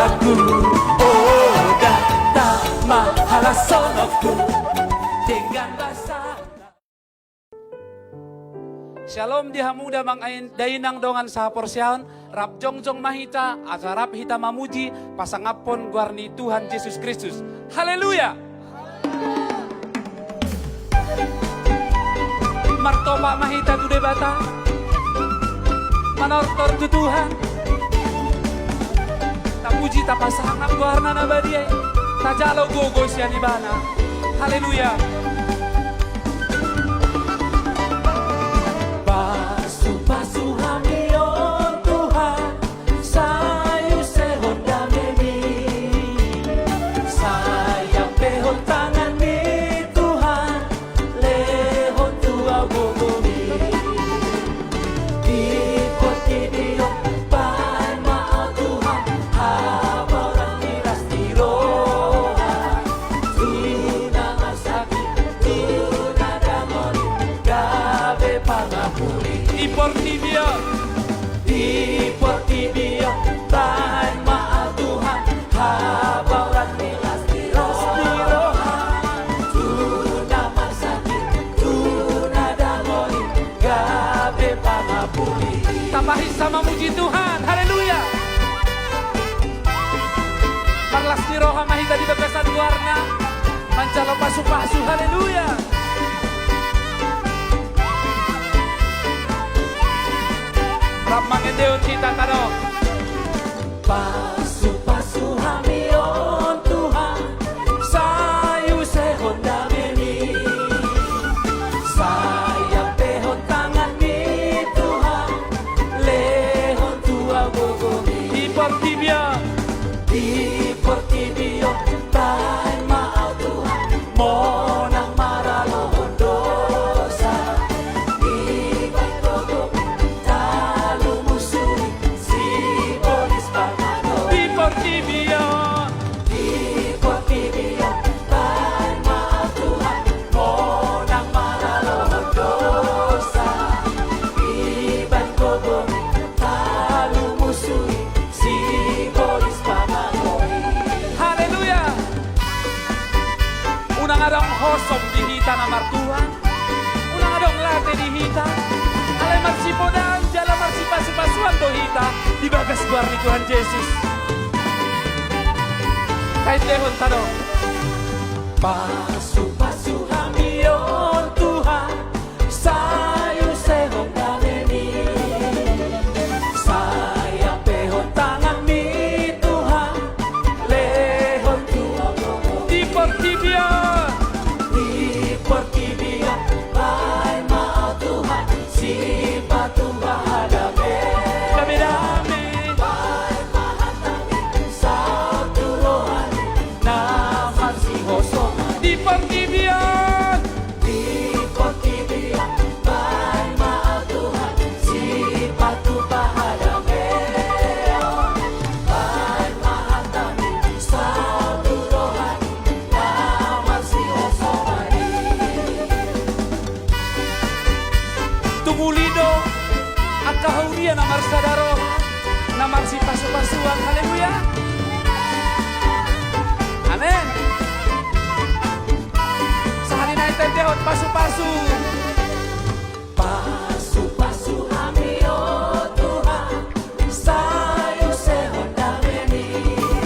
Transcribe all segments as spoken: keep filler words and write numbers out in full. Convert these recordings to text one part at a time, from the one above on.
Aku, oh, da, da, mahalashononku dengan basa. Syalom di hamu damang dainang dongan sahaporseaon. Rap jongjong ma hita asa rap hita mamuji pasangaphon goar ni Tuhan Jesus Kristus. Haleluya. Martopak ma hita tu Debata, manortor tu Tuhan. Tapuji tapasangap goarna na badia i. Tajalo gogo sian Ibana. Haleluya. Pasupasu hami on Tuhan, sai usehon damemi, sai ampehon tangan ni Tuhan, lehon tu au gogomi. Di portibi on baen ma au Tuhan, habaoran ni las ni roha, tu na marsakit, tu na dangol i, gabe pangapuli. Di portibi on, di portibi on baen ma au Tuhan, habaoran ni las ni roha, tu na marsakit, tu na dangol i, gabe pangapuli. Tapahinsa mamuji Tuhan. Haleluya. Marlas ni roha ma hita di bagasan goarna, manjalo pasupasu. Haleluya. Rap mangendehon hita tano. Pasupasu hami on Tuhan, sai usehon damemi, sai ampehon tangan ni Tuhan, lehon tu au gogomi. Di portibi on, di portibi on baen ma au Tuhan, monang maralohon dosa, iban gogomi talumusuri sibolis panganon. Di portibi on, di portibi on baen ma au Tuhan, monang maralohon dosa, iban gogomi talumusuri sibolis panganon. Haleluya. Unang adong hosom di hita na martuhan, unang adong late di hita. Alai marsipodaan jala marsipasupasuan do hita di bagas goar ni Tuhan Jesus. Taendehon tano. Pasupasu hami on Tuhan, sai usehon damemi, sai ampehon tangan ni Tuhan, lehon tu au gogomi. Di portibi on, di portibi on baen ma au Tuhan, sipatupa hadame, damedame, baen ma hata ni saut tu roha ni na marsihosongan. Di portibi on, di portibi on baen ma au Tuhan, sipatupa hadame, baen ma hata ni saut tu roha ni na marsihosongan i. Tung uli do angka huria na marsada roha, na marsipasupasuan. Haleluya. Amen. Sahali nai taendehon pasupasu. Pasupasu hami on Tuhan, sai usehon damemi,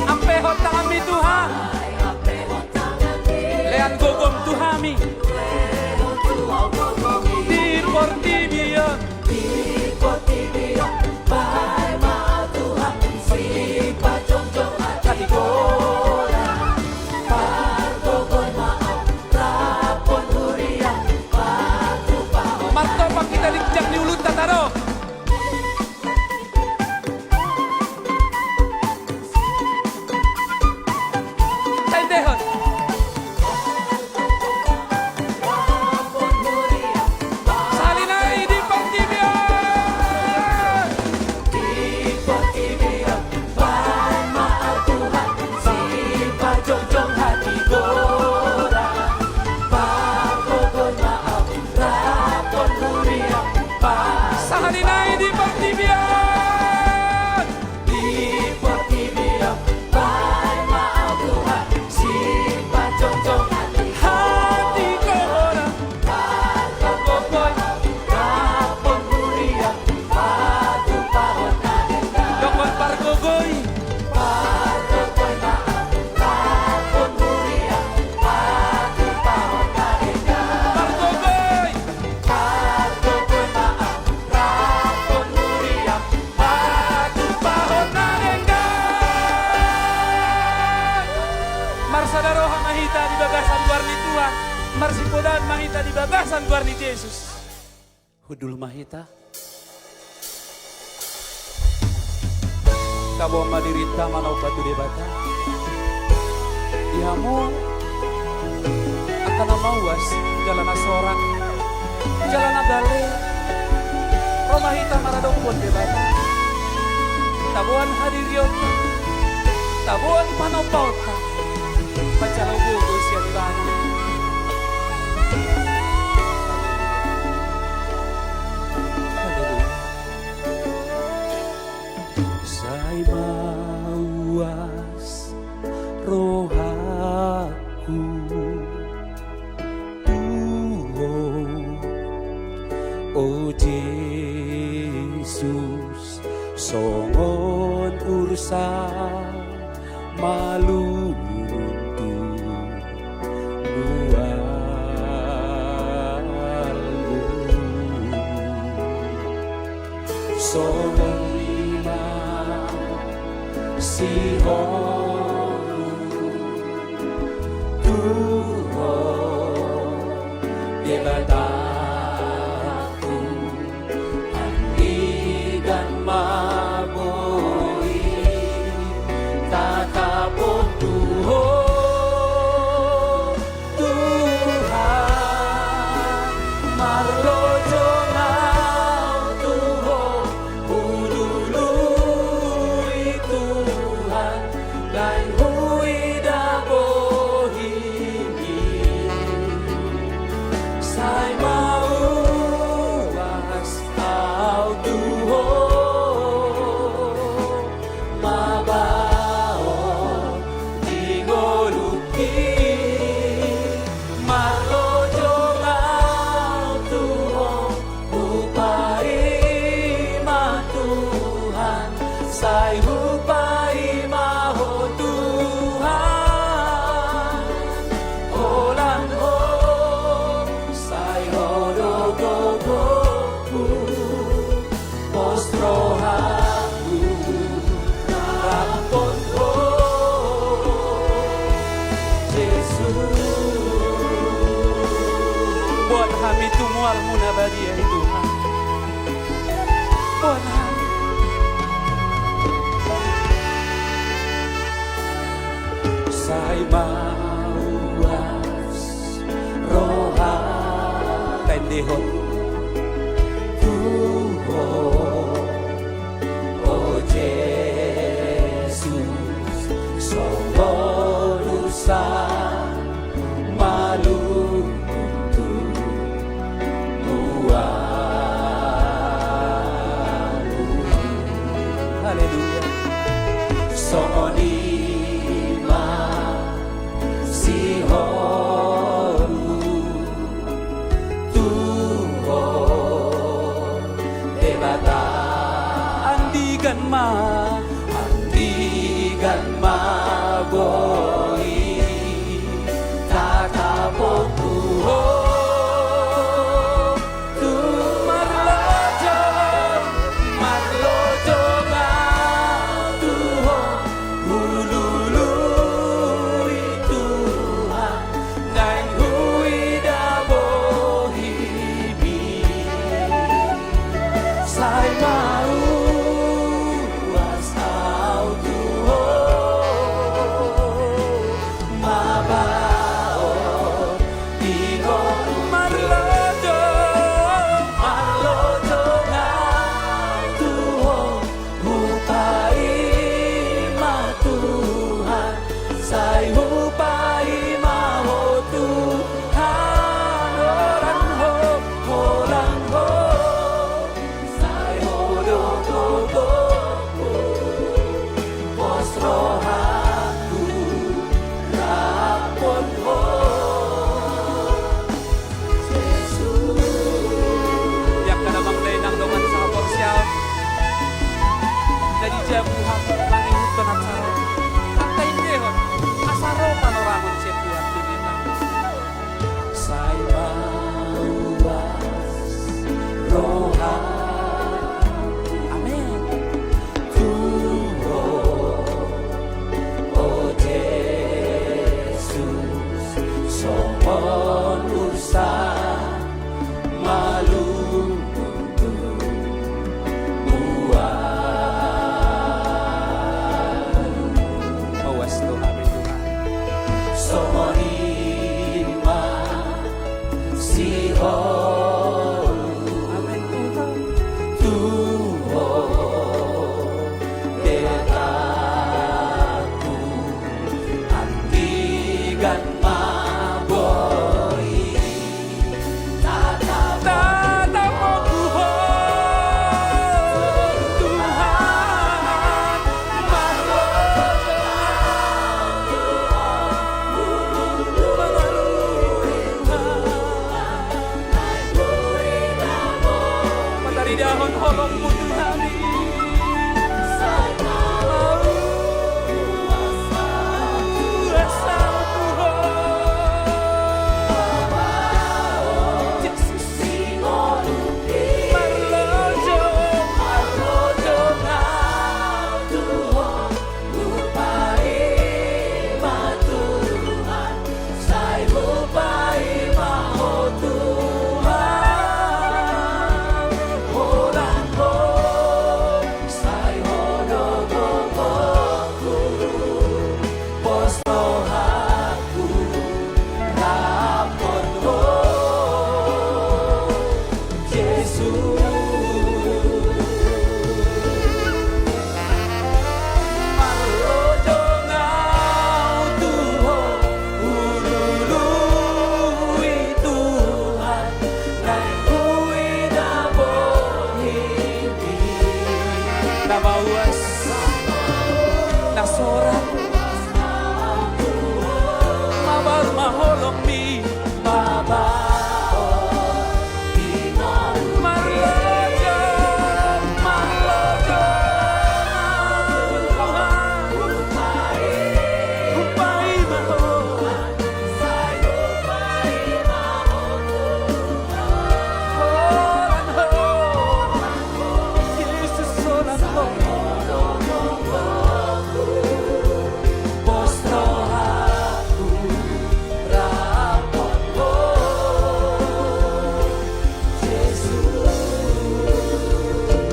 ampehon tanganmi Tuhan, sai ampehon tanganmi, lehon gogom tu hami, lehon tu au gogomi. Di portibi on, di portibi on baen ma au Tuhan, sipajongjong hata di goran, pargogoon ma au rap dohot huria, par Bagasan goar ni Jesus. Hundul ma hita. Taboan ma dirinta manomba tu Debata. Di hamu angka na mauas jala na sorak jala na bale, ro ma hita maradophon Debata. Taboan hadirionta, taboan panombaonta. Pajalo gogo sian Ibana. Haleluya. Sai mauas rohangku tu Ho, o Jesus, songon ursa malungun tu mualmu. Songon i ma sihormu tu Ho, Debatangku, andigan ma boi tatapon tu Ho, Tuhan, marlojong au tu Ho, hulului Tuhan, lae huida bohimi. Sai mauas au tu Ho, mabaon di ngolungki. Marlojong au tu Ho, hupaima Tuhan, sai hupaima Ho Tuhan. Holan Ho, sai Ho do gogoku. Pos rohangku rap dohot Ho, Jesus. Boan hami tu mualmu na badia i Tuhan. Boan hami. Sai mauas roha. Taendehon. Tu Ho, o Jesus, songon ursa malungun tu mualmu. Haleluya. Songon i ma sihormu tu Sihol. Amen, Tuhan. Tu Ho Debata, andigan ma boi. Tatap, tatap ma tu Ho, Tuhan. Marloja, marloja. Pataridahon holongmu tu hami. Kuasamu Tuhan. Jesus. Marloja, marloja. Sai hupaima Ho Tuhan, holan Ho, sai Ho do gogoku, pos rohaku, rap dohot Ho. Jesus. Marlojong au tu Ho, hulului Tuhan, naeng huida bohimi. Na mauas, na sorat, mabar ma holongmi. Marlojong, marlojong, Tuhan. Hupaima Ho. Holan Ho. Jesus, holan Ho. Pos rohaku.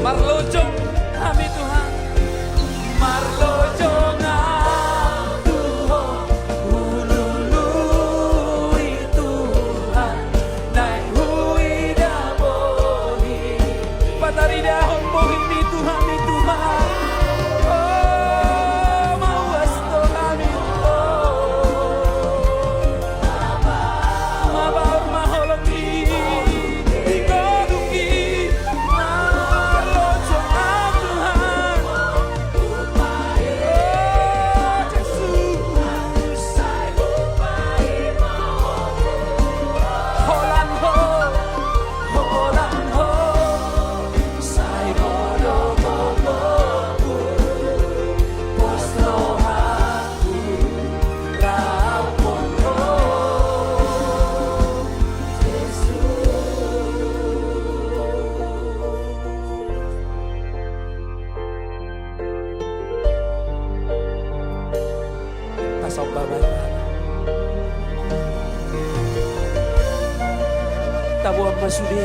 Marlojong hami Tuhan, marlojong au tu Ho, hulului Tuhan, naeng huida bohimi. Pataridahon bohimi tu hami Tuhan. O, mauas do hami Tuhan. Mabar ma holongmi di godungki. Marlojong au Tuhan. O Jesus. Holan Ho, holan Ho. Sai Ho do gogoku, pos rohaku, rap dohot Ho, Jesus. Tasomba ma Ibana. Taboan ma sude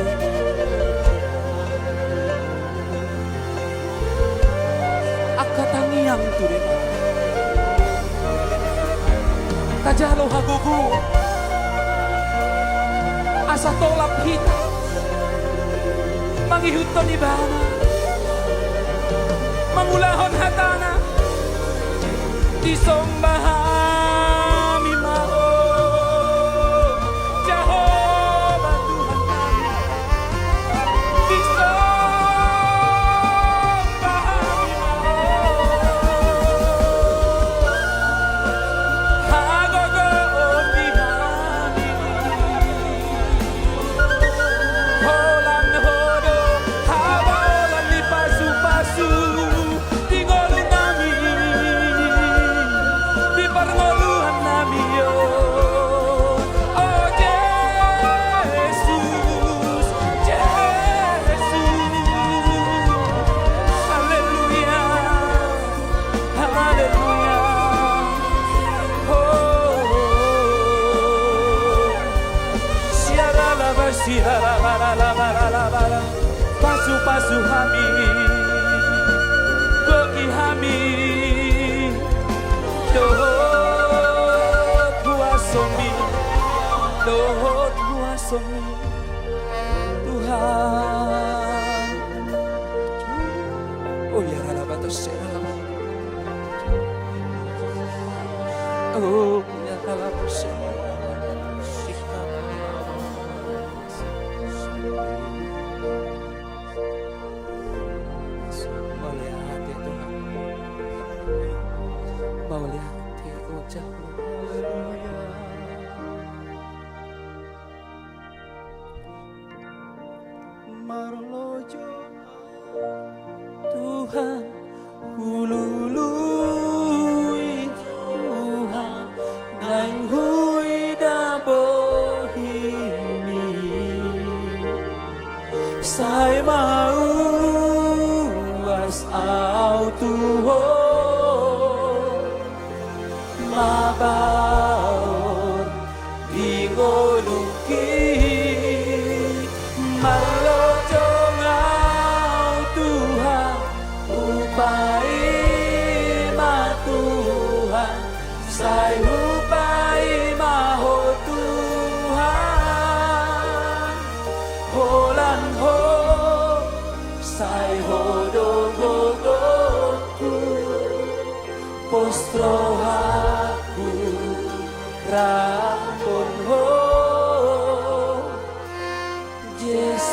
angka tangiang tu Debata. Tajalo hagogoon asa tolap hita mangihuthon Ibana, mangulahon hataNa. Disomba hami ma Ho, Jahowa Tuhan nami. Disomba hami ma Ho, hagogoon di hami. Holan Ho do habaolan ni pasupasu di ngolu nami, di parngoluan nami, o, o Jesus, Jesus. Haleluya, haleluya. O, siaralaba, siaralaba, laba, laba. Pasupasu hami, goki hami, dohot huasomi, dohot huaso. Tuhan. Oh ya, rala batas ya, rala. Oh ya, rala batas ya. Mauliate Tuhan. Mauliate, oh Jah. Marlojo Tuhan, hulului Tuhan, naeng huida bohimi. Sai mauas au tu Ho, mabaor di ngolungki. Marlojong au Tuhan, hupaima Tuhan, sai hupaima Ho Tuhan. Holan Ho, sai Ho do gogonku, pos rohangku rap dohot Ho, Jesus.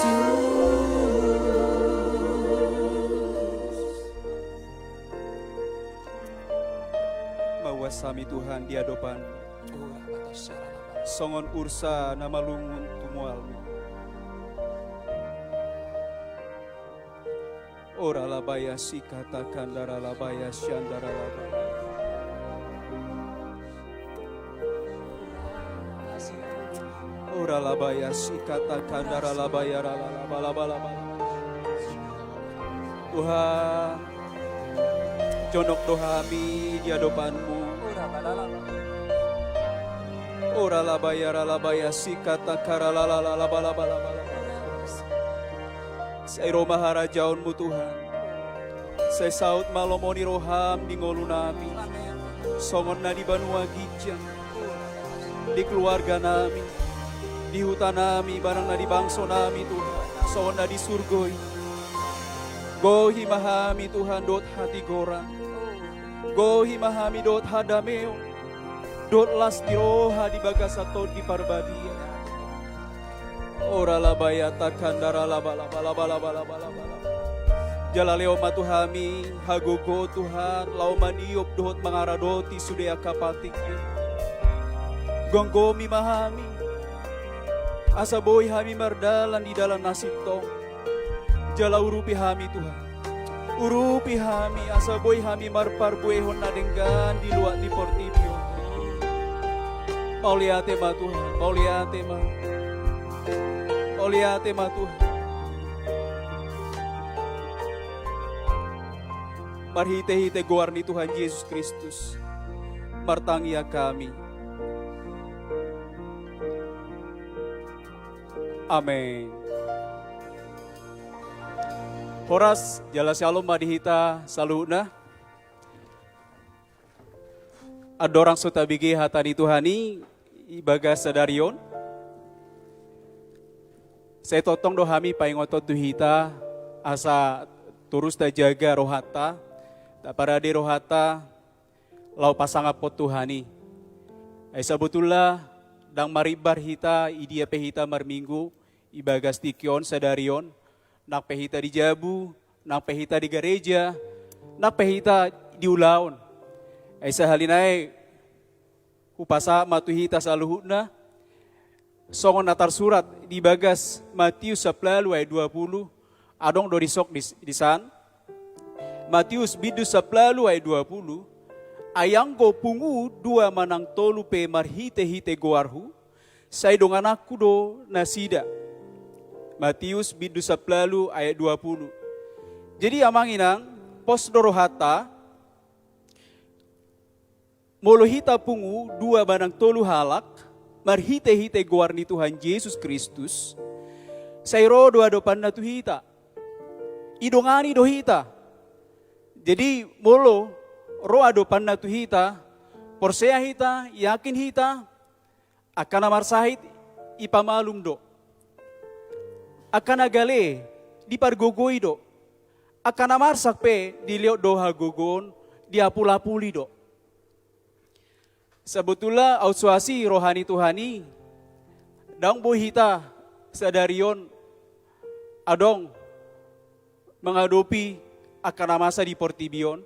Mauas hami Tuhan di adopanMu, songon ursa na malungun tu mualmi. Ora labaya sikata kandara labaya siandara labaya. Ora labaya sikata kandara labaya rala laba laba laba. Tuhan, jonok do hami di adopanMu. Ora labaya rala labaya sikata kara lala laba laba laba. Sai ro ma harajaonMu Tuhan. Sai saut ma lomo ni rohaM di ngolunami, songon na di banua ginjang, di keluarganami, di hutanami, barang na di bangsonami Tuhan, songon na di surgo i. Gohi ma hami Tuhan dohot hatigoran. Gohi ma hami dohot hadameon, dohot las ni roha di bagasan Tondi Parbadia. Ora labaya takandara laba laba laba laba laba laba laba. Jala lehon ma tu hami hagogoon Tuhan, laho maniop dohot mangaradoti sude angka patik i. Gomgomi ma hami, asa boi hami mardalan di dalan na sintong. Jala urupi hami Tuhan. Urupi hami, asa boi hami marparbuehon na denggan di luat ni portibi on. Mauliate ma Tuhan, mauliate ma. Mauliate ma Tuhan. Marhitehite goar ni Tuhan Jesus Kristus, martangiang hami. Amen. Horas, jala syalom ma di hita saluhutna. Andorang so tabege hata ni Tuhan i, i bagas sadari on, sai tongtong do hami paingothon tu hita, asa torus tajaga rohanta, taparade rohanta, laho pasangaphon Tuhan i. Ai sabotulna, ndang marimbar hita, i dia pe hita marminggu, i bagas tingki on, sadari on, nang pe hita di jabu, nang pe hita di gareja, nang pe hita di ulaon. Ai sahali nai, hupasahat ma tu hita saluhutna, songon na tarsurat di bagas Matius sampulu ualu ayat dua pulu, adong do disok di, disan. Matius bindu sampulu ualu ayat dua pulu, ai anggo pungu dua manang tolu pe marhitehite goarhu, sai dongananku do nasida. Matius bindu sampulu ualu ayat dua pulu. Jadi amang inang, pos do rohanta, molo hita pungu dua manang tolu halak, marhitehite goar ni Tuhan Jesus Kristus, sai ro do adopanna tu hita. Idongani do hita. Jadi, molo ro adopanna tu hita, porsea hita, yakin hita, angka na marsahit, ipamalum do. Angka na gale dipargogoi do. Angka na marsak pe dilehon do hagogoon, diapulapuli do. Sabotulna aut so asi roha ni Tuhan i, ndang boi hita sadari on adong mangadopi angka na masa di portibi on.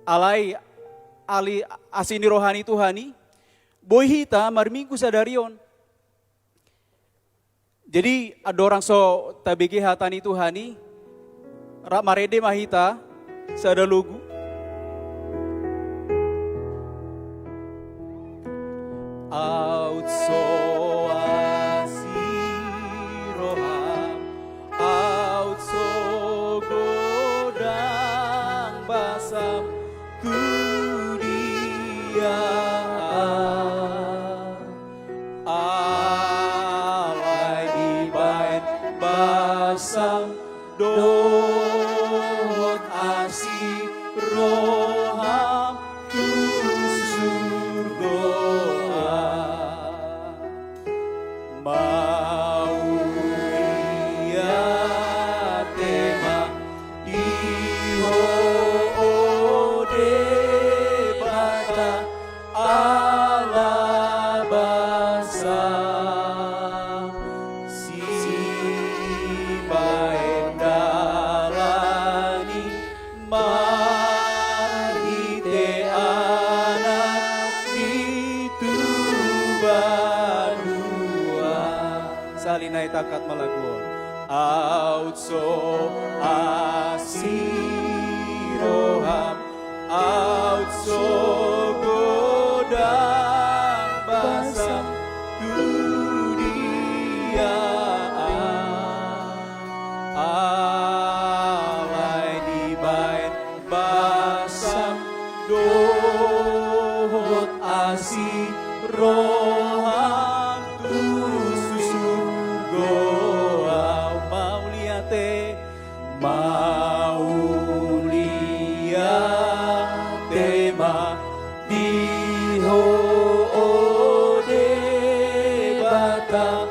Alai, alai asi ni roha ni Tuhan i, boi hita marminggu sadari on. Jadi, andorang so tabege hata ni Tuhan i, rap marende ma hita sada logu. Aut so asi roham, aut so godang basam, tu dia am. Alai dibaen basam dohot asi roham tu surgo am. Mauliate ma di Ho, o Debata, ala basa, sibaen dalan i marhite Anak i tu banua. Sahali nai tangkas ma lagu on. Aut so asi roham, aut so godang basam, tu dia am. Alai dibaen basam dohot asi roham tu surgo am. Mauliate, mauliate ma di Ho, o Debata,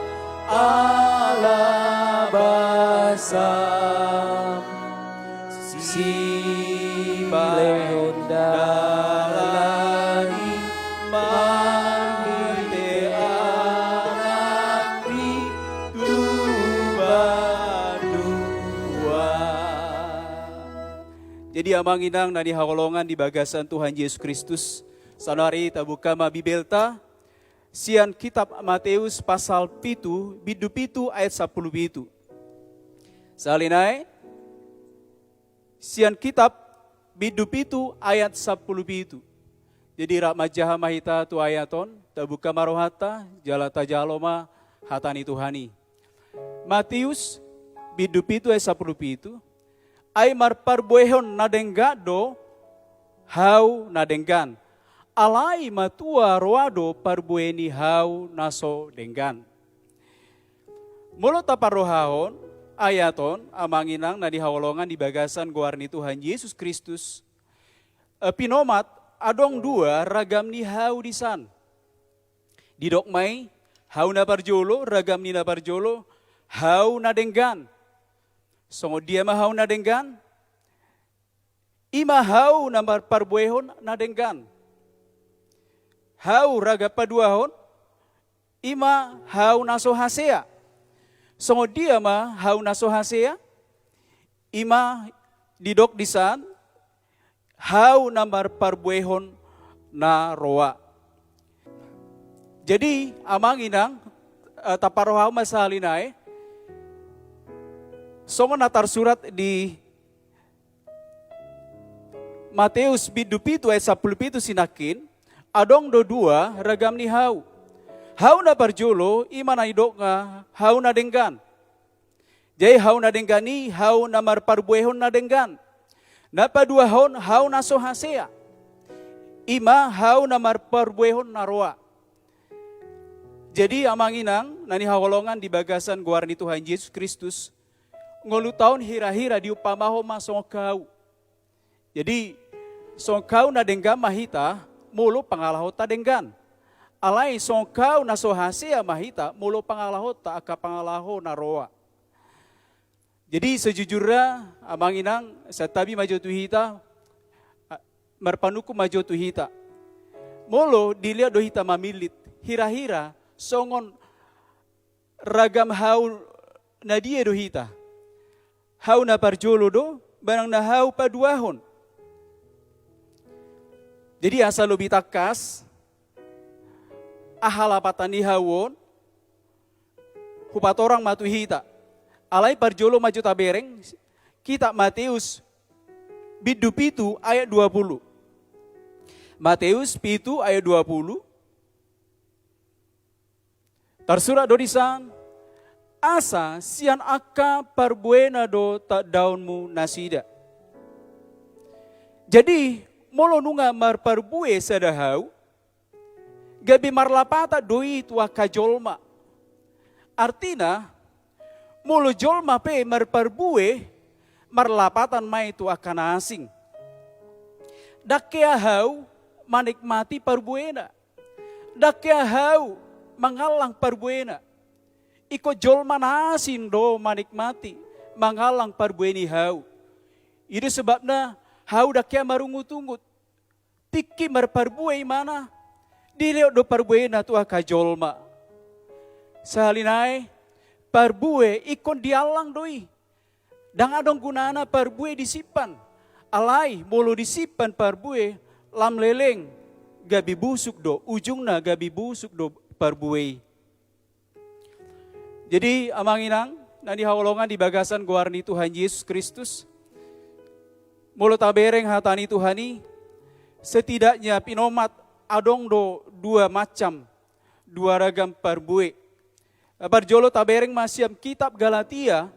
ala basa, sibaen dalan i marhite Anak i tu banua. Jadi, amang inang na hinaholongan di bagasan Tuhan Jesus Kristus, saonari tabuka ma Bibelta, sian kitab Mateus pasal pitu, bindu pitu ayat sampulu pitu. Sahali nai, sian kitab bindu pitu ayat sampulu pitu. Jadi, rap manjaha ma hita tu ayat on, tabuka ma rohanta, jala tajalo ma hata ni Tuhan i. Mateus bindu pitu ayat sampulu pitu. Ai marparbuehon na denggan do hau na denggan. Alai matua roa do parbue ni hau na so denggan. Molo taparrohahon ayat on, amang inang na hinaholongan di bagasan goar ni Tuhan Jesus Kristus, eh, pinomat adong dua ragam ni hau disan. Didok ma i, hau na parjolo, ragam ni na parjolo, hau na denggan. Songon dia ma hau na denggan? I ma hau na marparbuehon na denggan. Hau ragam paduahon, i ma hau na so hasea. Songon dia ma hau na so hasea? I ma didok disan, hau na marparbuehon na roa. Jadi, amang inang, eh, taparrohahon ma sahali nai, songon na tarsurat di Mateus bindu pitu ayat sampulu pitu sinangkin, adong do dua ragam ni hau. Hau na parjolo, i ma na didok na hau na denggan. Jadi hau na denggan i, hau na marparbuehon na denggan. Na paduahon, hau na so hasea. I ma hau na marparbuehon na roa. Jadi, amang inang na hinaholongan di bagasan goar ni Tuhan Jesus Kristus, ngolu taon hira-hira diumpamahon ma songon hau. Jadi, songon hau na denggan ma hita, molo pangalahonta denggan. Alai songon hau na so hasea ma hita, molo pangalahonta angka pangalaho na roa. Jadi sejujurnya, amang inang, santabi ma jo tu hita, a-, marpanungkun ma jo tu hita. Molo dilehon do hita mamillit, hira-hira songon ragam hau na dia do hita? Hau na parjolo do, manang na hau paduahon? Jadi asa lobi tangkas aha lapatan ni hau on, hupatorang ma tu hita. Alai parjolo ma jo tabereng, kitab Mateus bindu pitu ayat dua puluh. Mateus pitu ayat dua puluh. Tarsurat do disan, asa sian angka parbuena do tandaonmu nasida. Jadi, molo nunga marparbue sada hau, gabe marlapatan do i tu angka jolma. Artina, molo jolma pe marparbue, marlapatan ma i tu angka na asing. Ndang hea hau manikmati parbuena. Ndang hea hau mangallang parbuena. Ingkon jolma na asing do manikmati, mangallang parbue ni hau. I do sebabna hau ndang hea marungut-ungut. Tingki marparbue ibana, dilehon do parbuena tu angka jolma. Sahali nai, parbue ingkon diallang do i. Ndang adong gunana parbue disimpan. Alai molo disimpan parbue, lam leleng gabe busuk do, ujungna gabe busuk do parbue i. Jadi, amang inang na hinaholongan di bagasan goar ni Tuhan Yesus Kristus, molo tabereng hata ni Tuhan i, setidaknya pinomat adong do dua macam, dua ragam parbue. Parjolo tabereng ma sian kitab Galatia,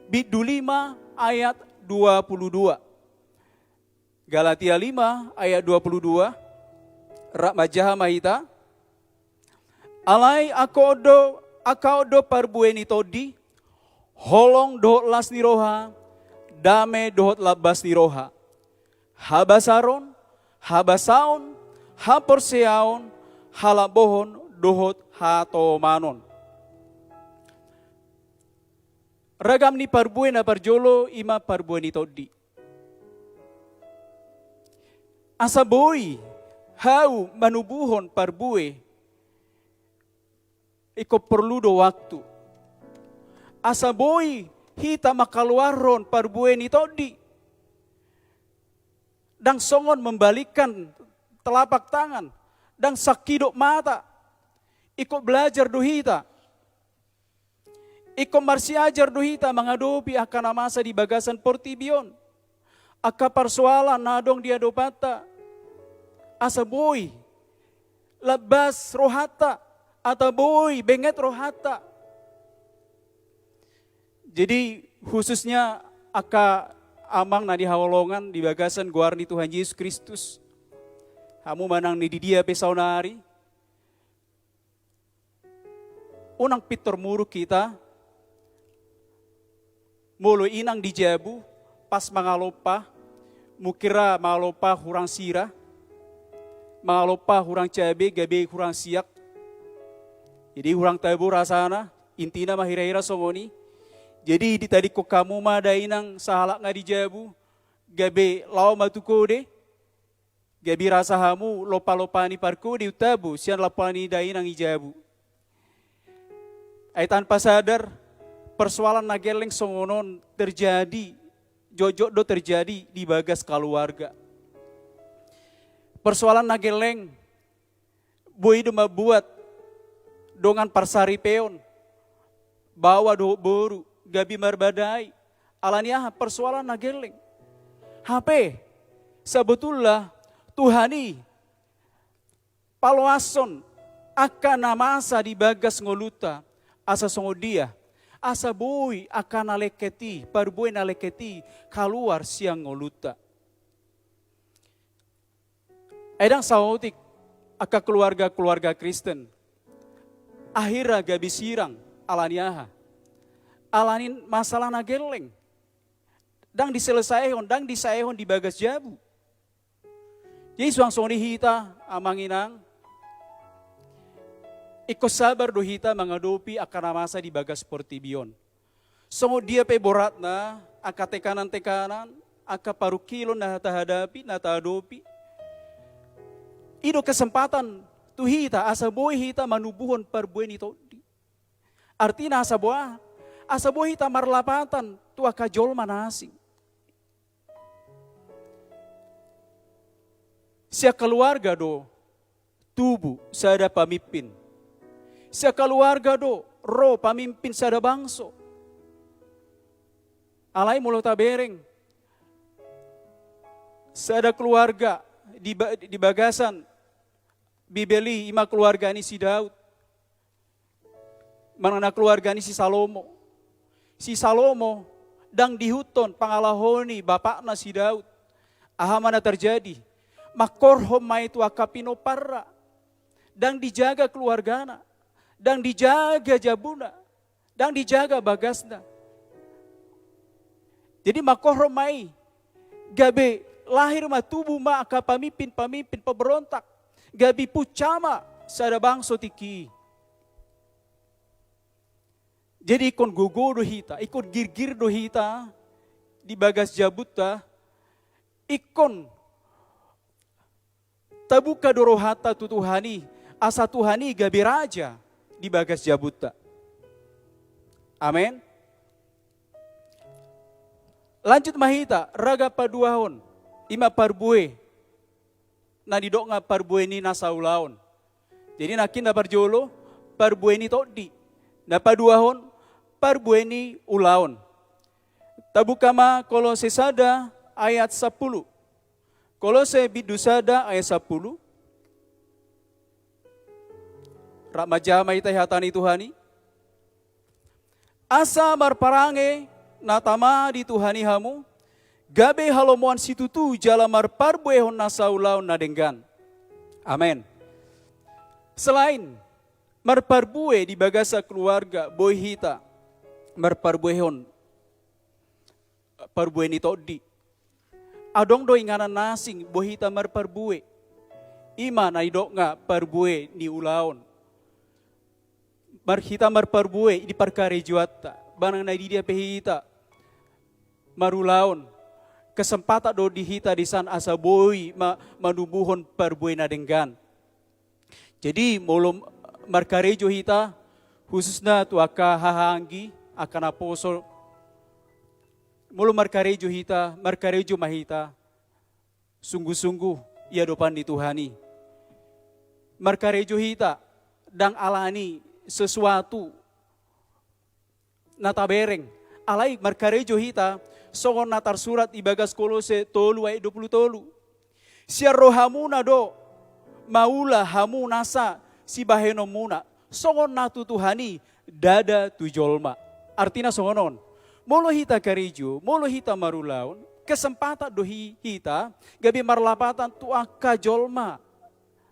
bindu lima ayat dua puluh dua. Galatia lima ayat dua puluh dua, rap manjaha ma hita. Alai angka on do, angka on do parbue ni tondi, holong dohot las ni roha, dame dohot lambas ni roha, habasaron, habasaon, haporseaon, halambohon dohot hatomanon. Ragam ni parbue na parjolo i ma parbue ni tondi. Asa boi hau manubuhon parbue, ingkon porlu do waktu. Asa boi hita mangkaluarhon parbue ni tondi, ndang songon membalikkan telapak tangan, ndang sangkidop mata. Ingkon belajar do hita. Ingkon marsiajar do hita mangadopi angka na masa di bagasan portibi on. Angka parsoalan na adong di adopanta. Asa boi lambas rohanta, atau boi benget rohanta. Jadi, khususnya angka amang na hinaholongan di bagasan goar ni Tuhan Yesus Kristus. Hamu manang na di dia pe saonari, unang pintor muruk hita, molo inang di jabu, pas mangalompa, mungkin ra mangalompa hurang sira, mangalompa hurang cabe, gabe hurang siak. Jadi hurang tabo rasana, intina ma hira-hira songon i. Jadi ditadingkon hamu ma dainang sahalak na di jabu, gabe laho ma tu kode, gabe rasa hamu lompa-lompa ni parkode tu tabo sian lompa ni dainang i jabu. Ai tanpa sadar, persoalan na gelleng songon on terjadi, jotjot do terjadi di bagas kaluarga. Persoalan na gelleng boi do mambuat dongan parsaripeon, baoa dohot boru, gabe marbadai, ala ni aha? Persoalan na gelleng. Hape, sabotulna Tuhan i paloashon angka na masa di bagas ngolunta, asa songon dia, asa boi angka na lengket i, parbue na lengket i kaluar sian ngolunta. Ai ndang saotik angka keluarga-keluarga Kristen akhirna gabe sirang, ala ni aha? Ala ni masalah na gelleng. Ndang diselesaihon, ndang disaehon di bagas jabu. Jadi suang songon i hita, amang inang, ingkon sabar do hita mangadopi angka na masa di bagas portibi on. Songon dia pe boratna angka tekanan-tekanan, angka parungkilon na tahadapi, na tahadopi, i do kesempatan tu hita asa boi hita manubuhon parbue ni tondi. Artina asa boa, asa boi hita marlapatan tu angka jolma na asing. Sian keluarga do tubu sada pamimpin. Sian keluarga do ro pamimpin sada bangso. Alai molo tabereng sada keluarga di ba-, di bagasan Bibel i, ima keluarga ni si Daud. Manang na keluarga ni si Salomo. Si Salomo ndang diihuthon pangalaho ni bapakna si Daud. Aha ma na terjadi? Mangkorhon ma i tu angka pinomparna. Ndang dijaga keluargana. Ndang dijaga jabuna. Ndang dijaga bagasna. Jadi mangkorhon ma i, gabe lahir ma, tubu ma angka pamimpin-pamimpin pemberontak, gabe punca ma sada bangso tingki i. Jadi ingkon gogo do hita, ingkon girgir do hita di bagas jabunta, ingkon tabuka do rohanta tu Tuhan i, asa Tuhan i gabe raja di bagas jabunta. Amen. Lanjut ma hita, ragam paduahon, ima parbue na nidok nga parbue ni nasa ulaon. Jadi nangkin na parjolo, parbue ni tondi. Na paduahon, parbue ni ulaon. Tabuka ma Kolose sada ayat sampulu. Kolose bindu sada ayat sampulu. Rap manjaha ma hita hata ni Tuhan i. Asa marparange na tama di Tuhan i hamu, gabe halomoan situtu jala marparbuehon nasa ulaon na denggan. Amen. Selain marparbue di bagasan keluarga, boi hita marparbuehon parbue ni tondi. Adong do inganan na asing boi hita marparbue. Ima na nidok nga parbue ni ulaon. Mar-, hita marparbue di parkarejoanta, manang na di dia pe hita marulaon, kesempatan do di hita disan asa boi ma-, manubuhon parbue na denggan. Jadi molo markarejo hita, khususna tu angka hahaanggi, angka naposo, molo markarejo hita, markarejo ma hita sungguh-sungguh di adopan ni Tuhan i. Markarejo hita ndang alani sesuatu na tabereng. Alai markarejo hita songon na tarsurat di bagas Kolose tolu ayat dua pulu tolu. Sian rohamuna do maula hamu nasa sibahenonmuna, songon na tu Tuhan i, ndada tu jolma. Artina songon on. Molo hita karejo, molo hita marulaon, kesempatan do hi-, hita gabe marlapatan tu angka jolma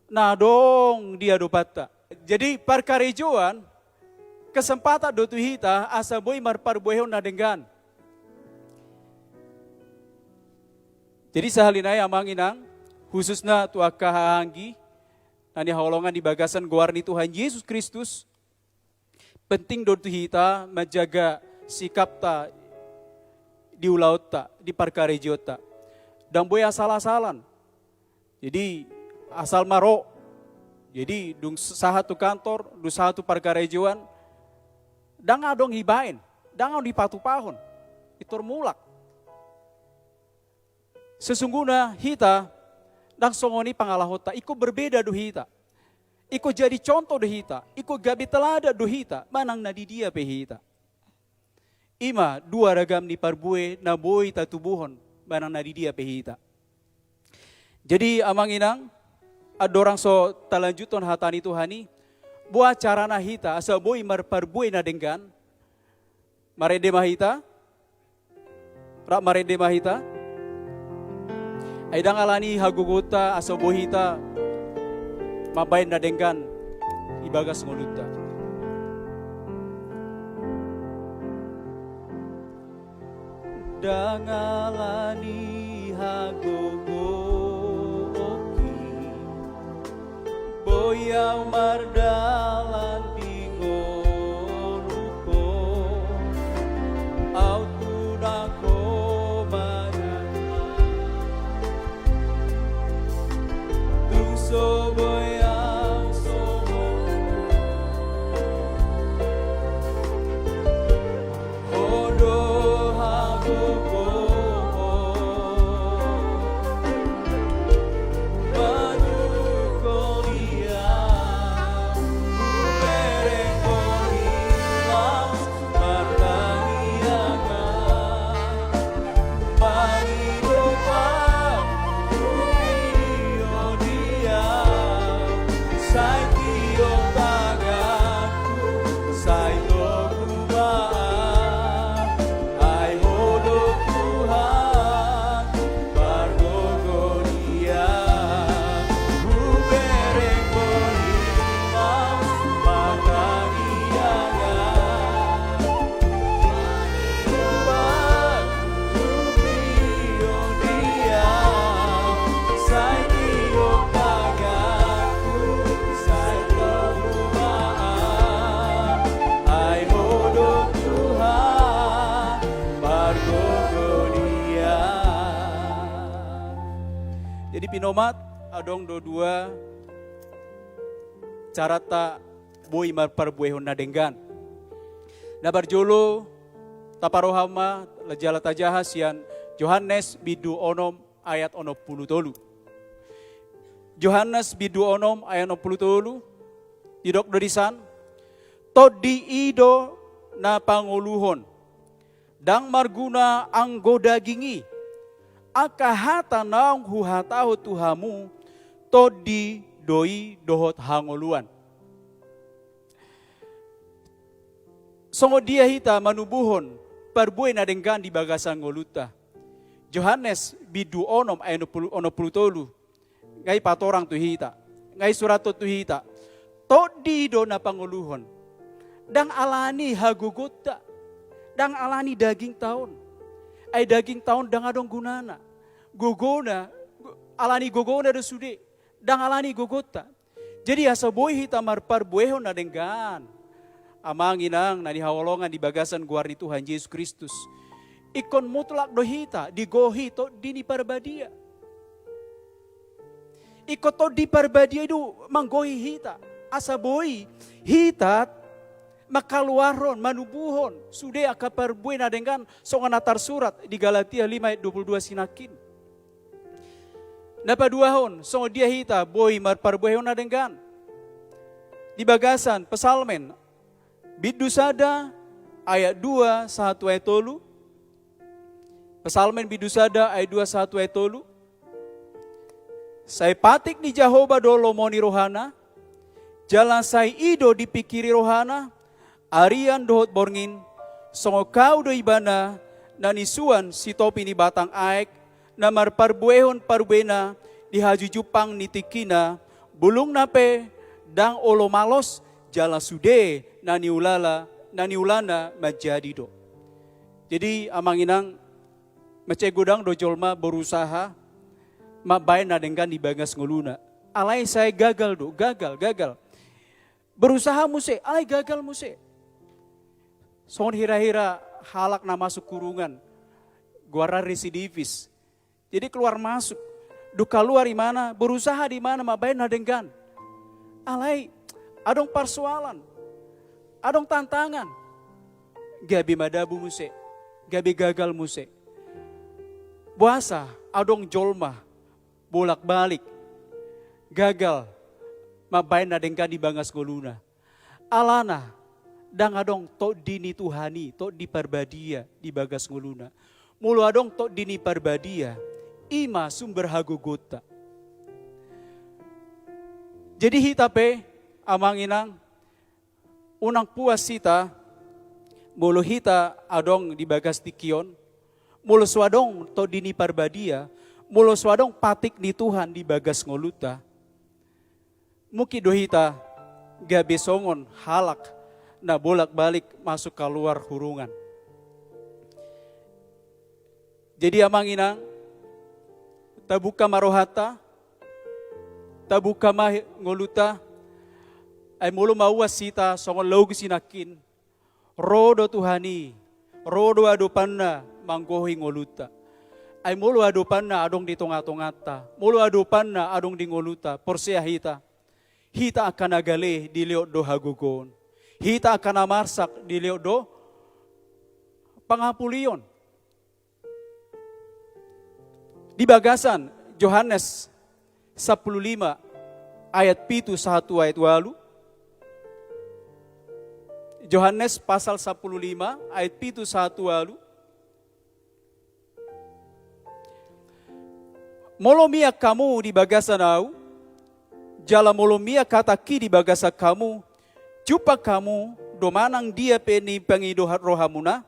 na adong di adopanta. Jadi parkarejoan kesempatan do tu hita asa boi marparbuehon na denggan. Jadi sahali nai amang inang, khususna tu angka hahaanggi na hinaholongan di bagasan goar ni Tuhan Jesus Kristus, penting do tu hita manjaga sikapta di ulaonta, di parkarejoanta. Ndang boi asal-asalan. Jadi asal ma ro. Jadi dung sahat tu kantor, dung sahat tu parkarejoan, ndang adong dibaen, ndang adong dipatupahon. Pintor mulak. Sesungguhna hita ndang songon i pangalahonta, ingkon berbeda do hita. Ingkon jadi contoh do hita, ingkon gabe teladan do hita, manang na di dia pe hita. Ima dua ragam ni parbue na boi tatubuhon, manang na di dia pe hita. Jadi amang inang, andorang so talanjuthon hata ni Tuhan i, boha carana hita asa boi marparbue na denggan? Marende ma hita? Rap marende ma hita? Ai ndang alani hagogoonta asa boi hita mambaen na denggan di bagas ngolunta. Ndang alani hagogoonki, boi ahu mardalan di ngolungkon. Pinomat, adong do dua caranta boi marparbuehon na denggan. Na parjolo, taparroha ma jala tajaha sian Johannes bindu onom ayat onom pulu tolu. Johannes bindu onom ayat onom pulu tolu, didok do disan: Tondi i do na pangoluhon, ndang marguna anggo daging i. Angka hata naung huhatahon tu hamu, tondi do i dohot hangoluan. Songon dia hita manubuhon parbue na denggan di bagasan ngolunta? Johannes bindu onom ayat onom pulu, onom pulu tolu, nga i patorang tu hita, nga i surathon tu hita: Tondi do na pangoluhon, ndang alani hagogonta, ndang alani dagingta on. Ai dagingta on ndang adong gunana. Gogona, go-, alani gogona do sude, ndang alani gogonta. Jadi asa boi hita marparbuehon na denggan, amang inang na hinaholongan di bagasan goar ni Tuhan Jesus Kristus, ingkon mutlak do hita digohi Tondi ni Parbadia. Ingkon Tondi Parbadia i do manggohi hita, asa boi hita mangkaluarhon, manubuhon sude angka parbue na denggan, songon na tarsurat di Galatia lima ayat dua pulu dua sinangkin. Na paduahon, songon dia hita boi marparbuehon na denggan? Di bagasan Psalmen bindu sada ayat dua sahat tu ayat tolu. Psalmen bindu sada ayat dua sahat tu ayat tolu: Sai patik ni Jahowa do lomo ni rohana, jala sai i do dipingkiri rohana, arian dohot borngin. Songon hau do Ibana na nisuan sitopi ni batang aek, na marparbuehon parbuena di hajujumpang ni tingkina. Bulungna pe ndang olo malos, jala sude na niulana, na niulana manjadi do. Jadi amang inang, mansai godang do jolma berusaha mambaen na denggan di bagas ngoluna, alai sai gagal do, gagal, gagal. Berusaha muse, alai gagal muse. Songon hira-hira halak na masuk kurungan, goarna residivis. Jadi keluar masuk. Dung kaluar imana, berusaha do imana mambaen na denggan, alai adong parsoalan, adong tantangan. Gabe madabu muse, gabe gagal muse. Boasa adong jolma bolak-balik gagal mambaen na denggan di bagas ngoluna? Alana ndang adong Tondi ni Tuhan i, Tondi Parbadia di bagas ngoluna. Molo adong Tondi ni Parbadia, i ma sumber hagogonta. Jadi hita pe, amang inang, unang puas hita molo hita adong di bagas tingki on, molo so adong Tondi ni Parbadia, molo so adong patik ni Tuhan di bagas ngolunta. Mungkin do hita gabe songon halak na bolak-balik masuk kaluar hurungan. Jadi amang inang, tabuka ma rohanta, tabuka ma ngolunta. Ai molo mauas hita songon logus i nangkin, ro do Tuhan i, ro do adopanna manggohi ngolunta. Ai molo adopanna adong di tonga-tonganta, molo adopanna adong di ngolunta, porsea hita, hita angka na gale dilehon do hagogoon, hita angka na marsak dilehon do pangapulion. Di bagasan Johannes sampulu lima ayat pitu sahat tu ayat ualu. Johannes pasal sampulu lima ayat pitu sahat tu ualu. Molo mian hamu di bagasan ahu, jala molo mian hatangki di bagasan hamu, jumpang hamu do manang dia pe na nipangido rohamuna,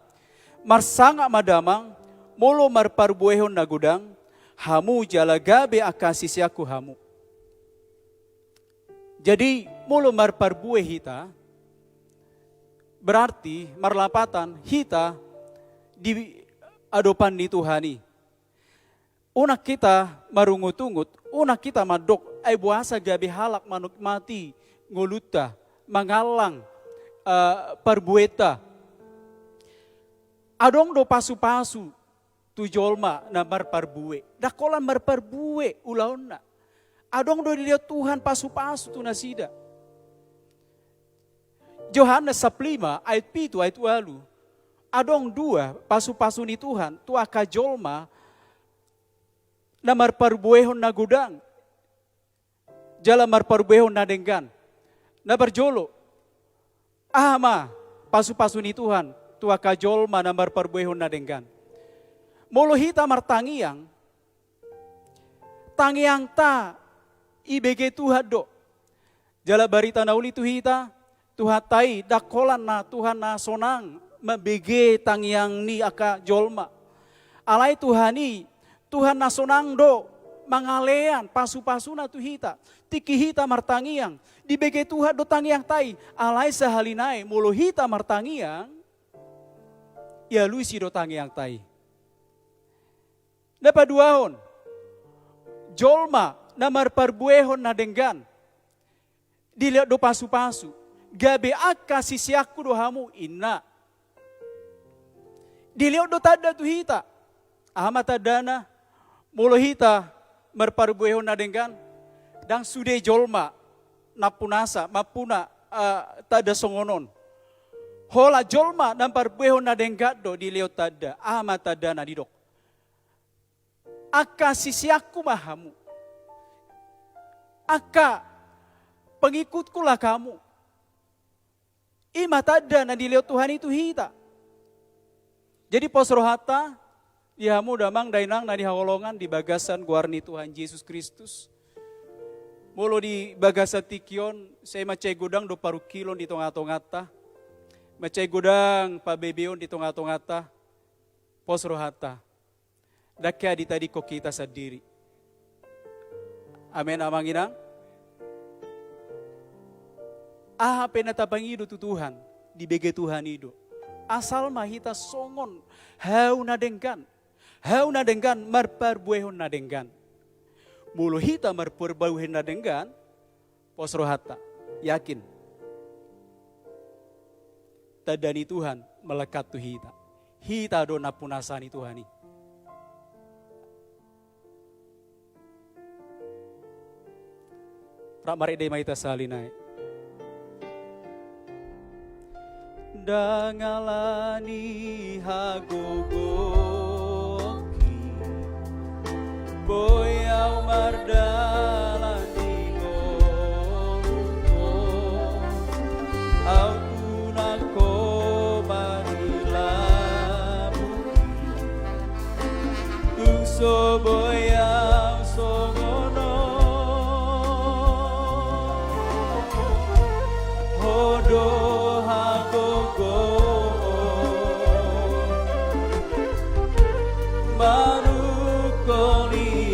marsangap ma damang, molo marparbuehon na godang hamu jala gabe angka siseanku hamu. Jadi molo marparbue hita, berarti marlapatan hita di adopan ni Tuhan i. Unang hita marungut-ungut, unang hita mandok, ai boasa gabe halak manikmati ngolunta, mangallang, eh, parbuenta. Adong do pasu-pasu tu jolma na marparbue. Ndang holan marparbue ulaonna. Adong do dilehon Tuhan pasu-pasu tu nasida. Johannes sampulu lima ayat pitu, ayat ualu. Adong dua pasu-pasu ni Tuhan tu angka jolma na marparbuehon na godang jala marparbuehon na denggan. Na parjolo, aha ma pasu-pasu ni Tuhan tu angka jolma na marparbuehon na denggan? Molo hita martangiang, tangiangta ibege Tuhan do. Jala barita na uli tu hita, Tuhanta i ndang holan na Tuhan na sonang mambege tangiang ni angka jolma. Alai Tuhan i Tuhan na sonang do mangalean pasu-pasuna tu hita. Tingki hita martangiang, dibege Tuhan do tangiangta i. Alai sahali nai molo hita martangiang, ialusi do tangiangta i. Na paduahon, jolma na marparbuehon na denggan dilehon do pasu-pasu. Gabe angka siseanku do hamu, inna. Dilehon do tanda tu hita. Aha ma tandana? Molo hita marparbuehon na denggan, ndang sude jolma nampunasa, mampuna, eh, tanda songon on. Holan jolma na marparbuehon na denggan do dilehon tanda. Aha ma tandana didok? Angka siseanku ma hamu. Angka pengikutku lah hamu. I ma tanda na dilehon Tuhan i tu hita. Jadi pos rohanta di hamu damang dainang na hinaholongan di bagasan goar ni Tuhan Jesus Kristus. Molo di bagasan tingki on, sai mansai godang do parungkilon di tonga-tonganta. Mansai godang pabebeon di tonga-tonganta. Pos rohanta. Ndang hea ditadingkon hita sandiri. Amen, amang inang. Aha pe na tapangido tu Tuhan, dibege Tuhan i do. Asal ma hita songon hau na denggan. Hau na denggan marparbuehon na denggan. Molo hita marparbuehon na denggan, pos rohanta, yakin. Tanda ni Tuhan melekat tu hita. Hita do nampunasa ni Tuhan i. Rap marende ma hita sahali nai. Ndang ala ni hagogoonki, boi au mardalan di ngolungku. Au unang ho mangilabuhi, tung so boi au songon on. Ho do hagogoon manungkoli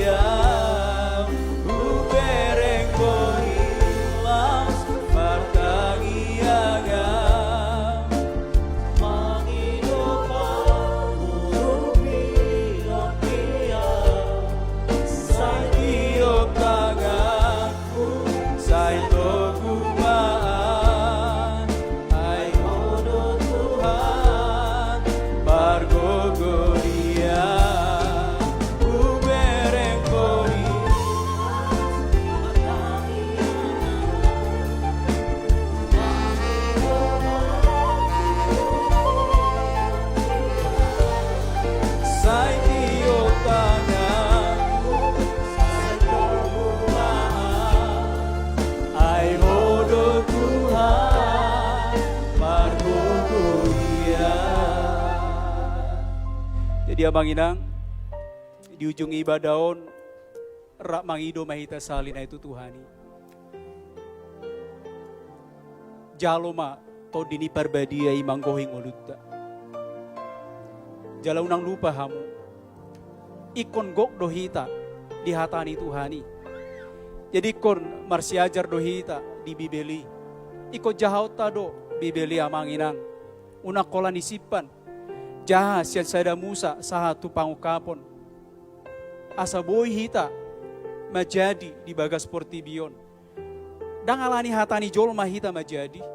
au, hubereng boi las martangiang au. Mangido pangurupion di au, sai tiop tangan sai togu ma au, ai Ho do Tuhan margogo di au, hubereng boi. Sai tiop tangan, sai togu ma au, ai Ho do Tuhan margogo di au. Jadi amang inang, di ujung ibadah on, rap mangido ma hita sahali nai tu Tuhan i. Jalo ma Tondi ni Parbadia i manggohi ngolunta. Jala unang lupa hamu, ingkon gok do hita di hata ni Tuhan i. Jadi ingkon marsiajar do hita di Bibel i. Ingkon jahaonta do Bibel i, amang inang. Unang holan disimpan. Jaha sian sada Musa sahat tu Pangungkapon. Asa boi hita manjadi di bagas portibi on. Ndang ala ni hata ni jolma hita manjadi.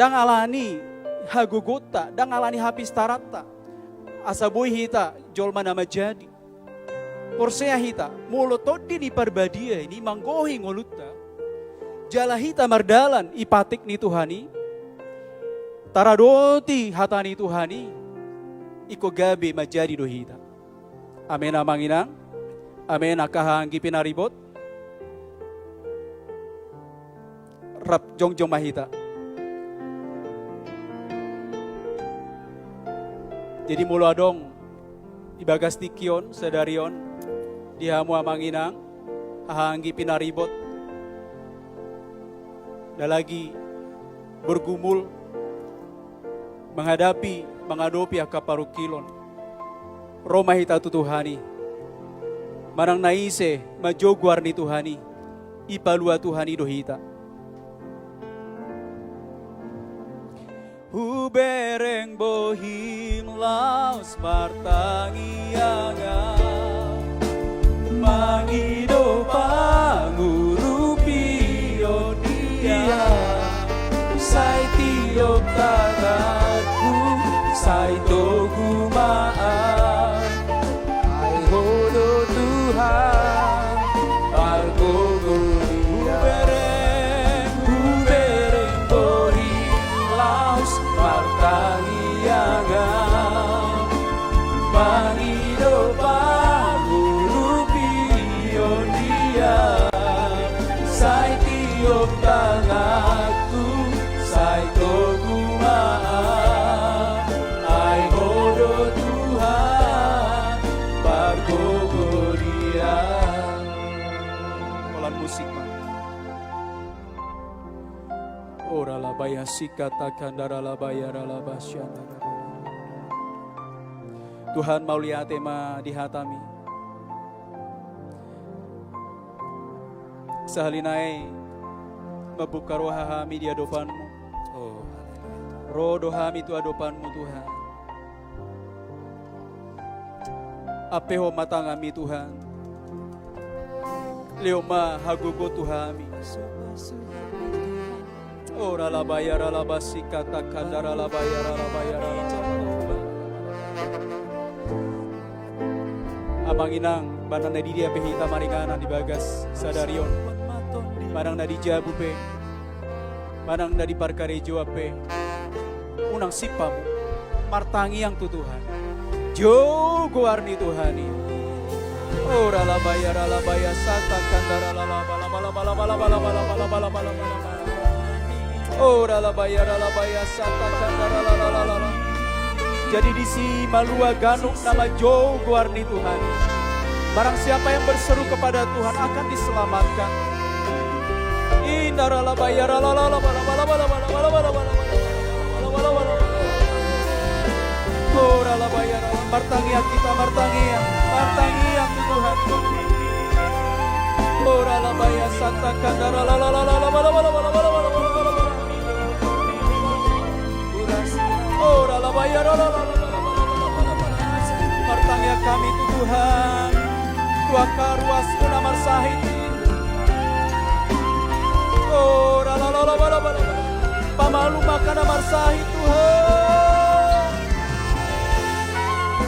Ndang ala ni hagogoonta, ndang ala ni hapistaranta. asa boi hita jolma na manjadi. Porsea hita, molo Tondi ni Parbadia i manggohi ngolunta, jala hita mardalan i patik ni Tuhan i, taradoti hata ni Tuhan i, ingkon gabe manjadi do hita. Amen, Amang Inang. Amen, angka haha anggi pinaribot. Rap jongjong ma hita. Jadi, molo adong di bagas tingki on, sadari on, di hamu Amang Inang, haha anggi pinaribot, na lagi bergumul, menghadapi, mangadopi angka parungkilon, ro ma hita tu Tuhan i. Manang na ise ma jo goar ni Tuhan i, ipalua Tuhan i do hita. Hubereng bohim laos martangiangan, mangido pangurupion Dia. Sai tiop tanganku, sai togu ma ahu. Ai Ho do Tuhan, pargogo Dia. Hubereng, hubereng bohim laos martangiangan, mangido pangurupion Dia. Sai tiop tanganku, sai togu ma ahu. Ai Ho do Tuhan, pargogo Dia. Holan musik ma. Ora labaya sikata kandara labaya ralaba siandara. Tuhan, mauliate ma di hataMi. Sahali nai mambuka roha hami di adopanMu. Oh, haleluya. Ro do hami tu adopanMu, Tuhan. Ampehon ma tanganMi, Tuhan. Lehon ma hagogoon tu hami. Ora labaya ralaba sikata kandara labaya ralabaya ralaba. Amang Inang, manang na di dia pe hita maringanan di bagas sadari on, manang na di jabu pe, manang na di parkarejoan pe, unang sip hamu, martangiang tu Tuhan. Jo goar ni Tuhan i. Ora labaya ralabaya sata kandara lalaba. Ora labaya ralabaya sata kandara lalala. Jadi disi malua ganup na manjou goar ni Tuhan. Barang siapa yang berseru kepada Tuhan akan diselamatkan. Inda ralabaya ralala. Ora labaya ralala. Martangiang hita, martangiang, martangiang tu Tuhan. Ora labaya sata kandara lalala. Ora labaya ralala. Martangiang hami tu Tuhan, tu angka ruasMu na marsahit. Ora labaya ralala. Pamalum angka na marsahit Tuhan.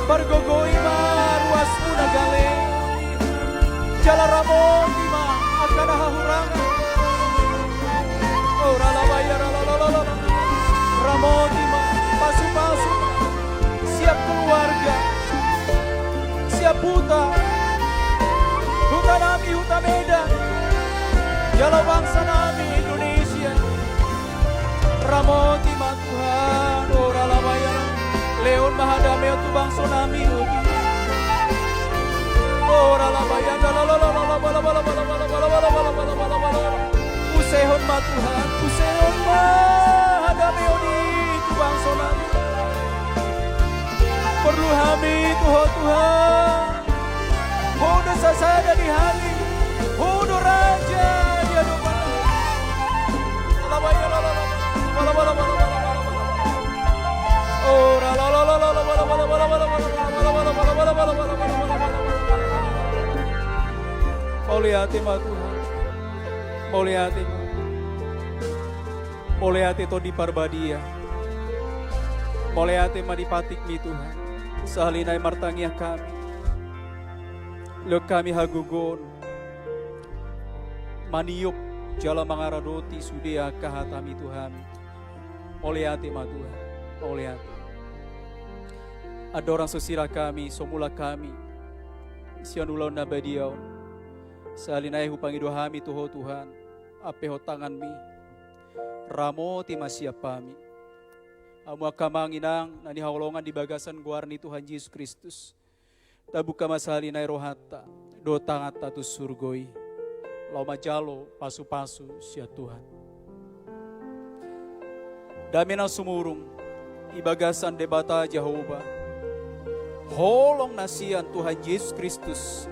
Pargogoi ma ruasMu na gale. Jala ramoti ma angka na hahurangan. Ora labaya ralala. Ramoti ma, pasupasu ma. Siap keluarga. Siap huta. Huta nami, huta Medan. Jala bangsa nami Indonesia. Ramoti ma Tuhan, ora labaya. Lehon ma hadameon tu bangso nami. Ora labaya. Usehon ma Tuhan, usehon ma hadameon i tu bangso nami. Porlu hami tu Ho Tuhan. Ho do sasada di hami. Ho do raja di adopan. Mauliate ma Tuhan. Mauliate ma. Mauliate Tondi Parbadia. Mauliate ma di patikmi Tuhan. Sahali nai martangiang hami. Lehon hami hagogoon maniop jala mangaradoti sude angka hatami tu hami. Mauliate ma Tuhan. Mauliate. Andorang so sirang hami, so mulak hami sian ulaon na badia on, sahali nai hupangido hami tu Ho Tuhan, ampehon tanganmi, ramoti ma sian hami. Hamu angka amang inang na hinaholongan di bagasan goar ni Tuhan Jesus Kristus, tabuka ma sahali nai rohanta dohot tanganta tu surgo i, laho manjalo pasupasu sian Tuhan. Dame na sumurung di bagasan Debata Jahowa, holong na sian Tuhan Jesus Kristus,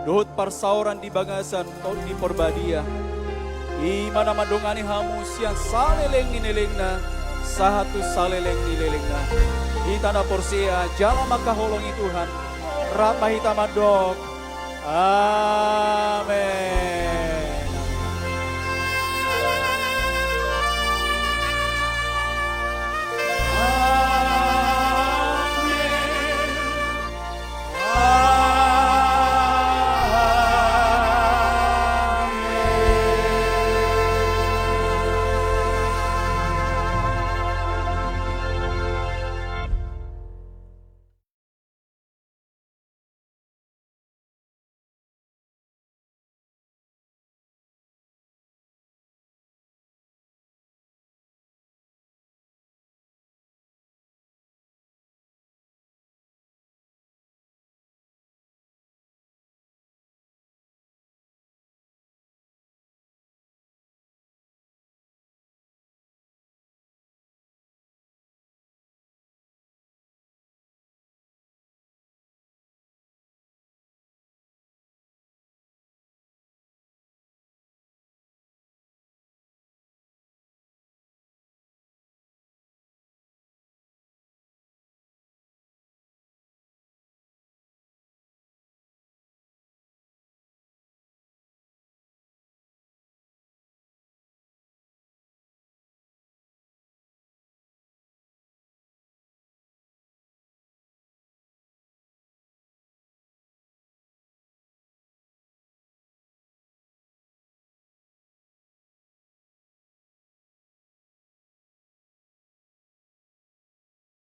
dohot parsaoran di bagasan Tondi Parbadia, i ma na mandongani hamu sian saleleng ni lelengna sahat tu saleleng ni lelengna. Hita na porsea jala mangkaholongi Tuhan, rap ma hita mandok: Amen.